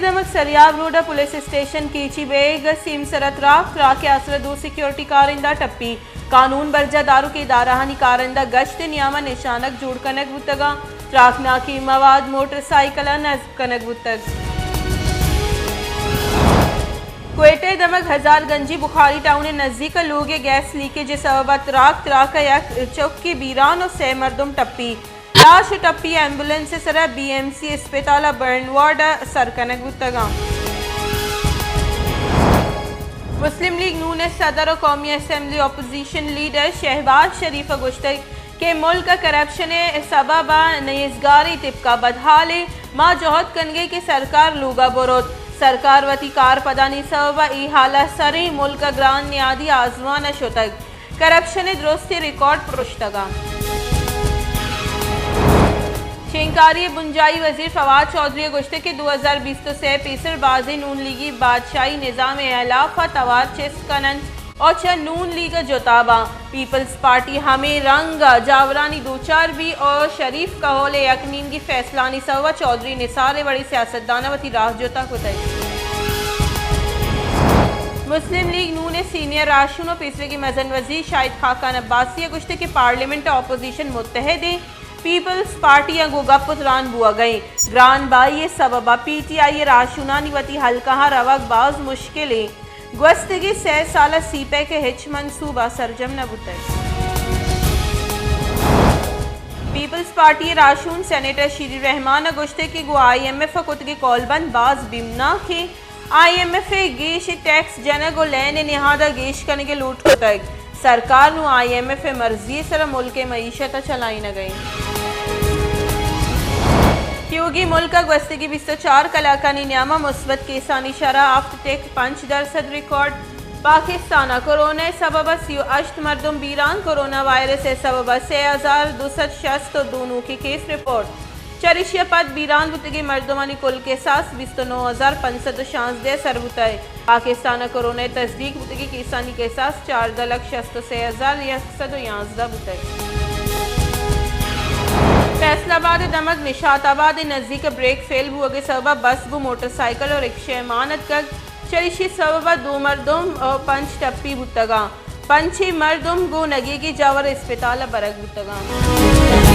دمگ سریاب روڈ ءَ police station catchy bag ءِ سیم سر ءَ تراک، تراک ءِ آسر ءَ دو سیکیورٹی کارندہ ٹپی۔ قانون برجاہ داروکیں ادارہانی کارندہ گشت ءِ نیام ءَ نشانگ جوڑ کنگ بوتگ اَنت۔ تراکناکیں مواد موٹر سائیکل ءَ نصب کنگ بوتگ۔ کوئٹہ ءِ دمگ ہزار گنجی بخاری ٹاؤن ءِ نزیک ءَ لوگ ءَ گیس لیکیج ءِ سبب ءَ تراک، تراک ءَ یک چکے بیران ءُ سئے مردم ٹپی۔ لاش ءُ ٹپی ایمبولینس ءِ سر ءَ بی ایم سی اسپتال ءِ برن وارڈ ءَ سر کنگ بوتگ اَنت۔ مسلم لیگ نون ءِ صدر ءُ قومی اسمبلی اپوزیشن لیڈر شہباز شریف ءَ گوشتگ کہ ملک ءَ کرپشن ءِ سبب ءَ نیزگاریں طبقہ بدحال اِنت، ما جہد کنگ ءَ ایں کہ سرکار لوگ ءَ بروت، سرکار وتی کارپدانی سبب ءَ اے حال ءَ سر اِنت، ملک ءَ گران نیادی آزمان ءَ شتگ۔ کرپشن ءِ درستیں ریکارڈ پرشتگ اَنت۔ شنگکاری ءِ بنجاہی وزیر فواد چوہدری ءَ گوشتگ کہ دو ہزار بیست ءُ سئے پیسر بازیں نون لیگی بادشاہی نظام ءِ ہلاپ ءَ توار چست کن اَنت ءُ چہ نون لیگ ءَ جتا باں۔ پیپلز پارٹی ہمے رنگ ءَ جاورانی دوچار بی ءُ شریف کہول ءِ یک نیمگی فیصلہانی سبب ءَ چوہدری نثار ءِ وڑیں سیاستدان ءَ وتی راہ جتا کتگ۔ مسلم لیگ نون ءِ سینئر راہشون ءُ پیسریگیں مزن وزیر شاہد خاقان عباسی ءَ گوشتگ کہ پارلیمنٹ ءَ اپوزیشن متحد اِنت، پیپلز پارٹی ءَ گوں گپ ءُ تران بوگ ءَ اِنت۔ گران بہائی ءِ سبب ءَ پی ٹی آئی ءِ راہشونانی وتی حلقہاں روگ باز مشکل اِنت۔ گوستگیں سئے سال ءَ سی پیک ءِ ہچ منصوبہ سرجم نہ بوتگ۔ پیپلز پارٹی ءِ راہشون سینیٹر شیری رحمان ءَ گوشتگ کہ گوں آئی ایم ایف ءَ کتگیں کولبند باز بیمناک اِنت۔ آئی ایم ایف ءِ گیش ٹیکس جنگ ءُ لین ءِ نہاد ءَ گیش کنگ ءِ لوٹ کتگ۔ سرکار نوں آئی ایم ایف ءِ مرضی ءِ سر ءَ ملک ءِ معیشت ءَ چلائینگ ءَ اِنت۔ تیوگیں ملک ءَ گوستگیں بیست ءُ چار کلاکانی نیام ءَ مثبت کیسانی شرح ہفت ٹک پنچ درسد ریکارڈ۔ پاکستان ءَ کورونا ءِ سبب ءَ سی ءُ ہشت مردم بیران، کورونا وائرس ءِ سبب ءَ سئے ہزار دو سد شست ءُ دو نوکیں کیس رپورٹ۔ چریشی ءَ پد بیران بوتگیں مردمانی کل کساس بیست ءُ نو ہزار پنچ سد ءُ شانزدہ ءَ سر بوتگ۔ پاکستان ءَ کورونا ءِ تصدیق بوتگیں کیسانی کساس چاردہ لکھ شست ءُ سئے ہزار یک سد ءُ یانزدہ بوتگ۔ فیصل آباد ءِ دمگ نشاط آباد ءِ نزیک ءَ بریک فیل بوگ ءِ سبب ءَ بس گوں موٹر سائیکل ءُ رکشہ ءِ مان اتکگ۔ چریشی ءِ سبب ءَ دو مردم ءُ پنچ ٹپی بوتگ اَنت۔ پنچیں مردم گوں نگیگیں جاور اسپتال ءَ برگ بوتگ اَنت۔